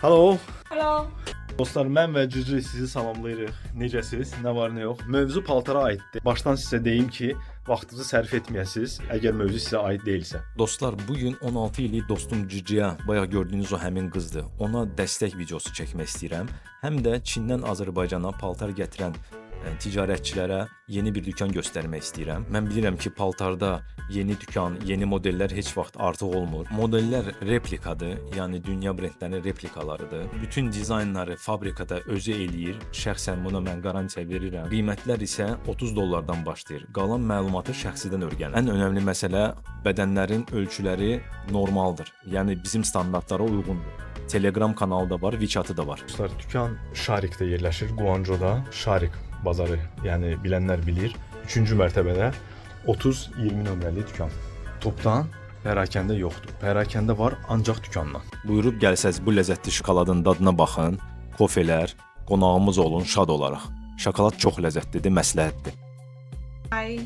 Hello. Hello. Dostlar, mən və Cücü sizi salamlayırıq. Necəsiz? Nə var, nə yox? Mövzu paltara aiddir. Başdan sizə deyim ki, vaxtınızı sərf etməyəsiz, əgər mövzu sizə aid deyilsə. Dostlar, bu gün 16 illik dostum Cici'yə, bayaq gördüyünüz o həmin qızdır. Ona dəstək videosu çəkmək istəyirəm. Həm də Çindən Azərbaycana paltar gətirən ticarətçilərə yeni bir dükan göstərmək istəyirəm. Mən bilirəm ki, paltarda yeni dükan, yeni modellər heç vaxt artıq olmur. Modellər replikadır, yəni dünya brendlərinin replikalarıdır. Bütün dizaynları fabrikada özü eləyir. Şəxsən buna mən qarantiya verirəm. Qiymətlər isə 30 dollardan başlayır. Qalan məlumatı şəxsidən öyrənin. Ən önəmli məsələ bədənlərin ölçüləri normaldır. Yəni bizim standartlara uyğundur. Telegram kanalı da var, WeChat-ı da var. Dostlar, dükan Şarikdə yerləşir, Guangzhouda. Şarik bazarı, yəni bilənlər bilir. 3-cü mərtəbədə 30-20 nömrəli dükan. Topdan pərakəndə yoxdur. Pərakəndə var ancaq dükandan. Buyurub gəlsəz bu ləzzətli şokoladın dadına baxın, kofelər, qonağımız olun, şad olarıq. Şokolad çox ləzzətlidir, məsləhətdir. Hi.